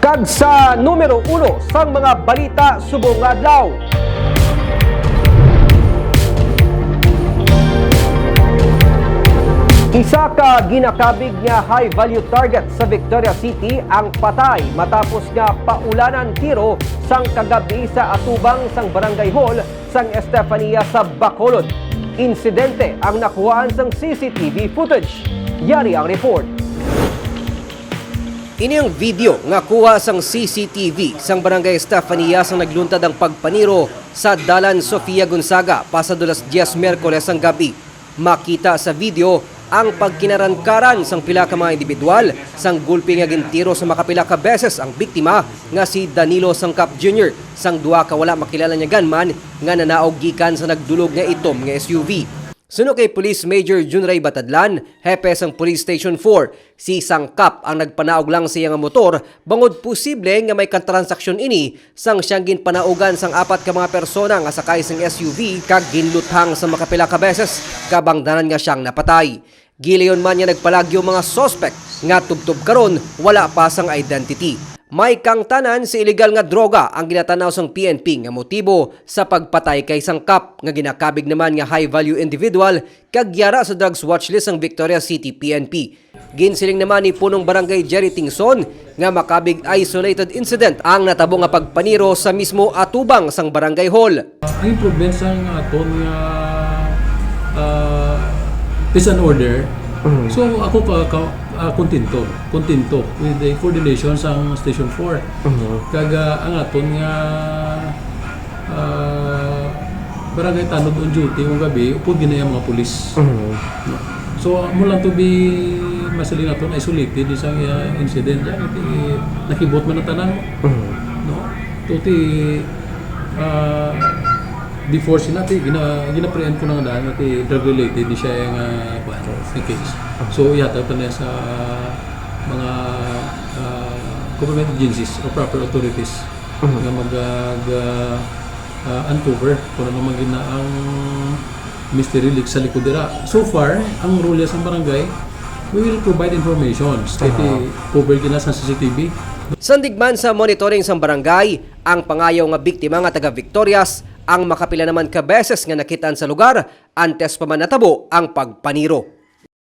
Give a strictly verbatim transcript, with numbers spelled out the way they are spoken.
Kag sa numero uno sang mga balita subong nga adlaw. Isa ka ginakabig nga high-value target sa Victoria City ang patay matapos nga paulanan tiro sang kagabi sa atubang sang barangay hall sang Estefania sa Bacolod. Insidente ang nakuhaan sang C C T V footage. Yari ang report. Ini ang video nga kuha sang C C T V sang Barangay Estefania sang nagluntad ang pagpaniro sa Dalan Sofia Gonzaga pasado alas dyes Miyerkules sang gabi. Makita sa video ang pagkinarangkaran sang pila ka mga individual sang gulpi nga gintiro sa makapila ka beses ang biktima nga si Danilo Sangkap Junior sang duha ka wala makilala nga gunman nga nanaog gikan sa nagdulog nga itom nga S U V. Suno kay Police Major Junray Batadlan, hepe sang Police Station four, si Sangkap ang nagpanaog lang sa iya nga motor bangod posible nga may katransaksyon ini sang siyang ginpanaugan sang apat ka mga persona nga sakay sang S U V kag ginluthang sa makapila ka beses, kabangdanan nga siyang napatay. Gilayon man nga nagpalagyo mga suspect nga tubtob karon wala pa sang identity. May kangtanan sa iligal nga droga ang ginatanaw sang P N P nga motibo sa pagpatay kay Sangkap, nga ginakabig naman nga high-value individual kag yara sa drugs watch list sang Victoria City P N P. Ginsiling naman ni Punong Barangay Jerry Tingson nga makabig isolated incident ang natabo nga pagpaniro sa mismo atubang sang barangay hall. Ang improvement sang aton nga, ah, peace and order. Mhm. So, ako ka, ka, ah, kontento, kontento with the coordination sang Station four. Mhm. Kag, ah, ang aton nga, ah, barangay tanod on duty kung gabi, upod gid na ang mga pulis. Mhm. No? So, amo lang to be, masiling naton, isolated isang, ah, incident. Yan, iti, nakibot man ang tanan. Mhm. No? Tuti, ah, before sina, ti, gina-, gina-preempt ko na nga daan, ti, drug-related ni siya nga, kuwan, nga case. So, ihatag pa niya sa mga, ah, government agencies or proper authorities Mhm. nga mag, ah, ga-, ah, uncover kung ano man gina ang mystery leak sa likod dira. So far, ang role sa barangay, we will provide information. Kay ti Aha. cover gina sa C C T V. Sandig man sa monitoring sang barangay, ang pangayaw nga biktima nga taga Victorias ang makapila naman ka beses nga nakitaan sa lugar antes pa man natabo ang pagpaniro.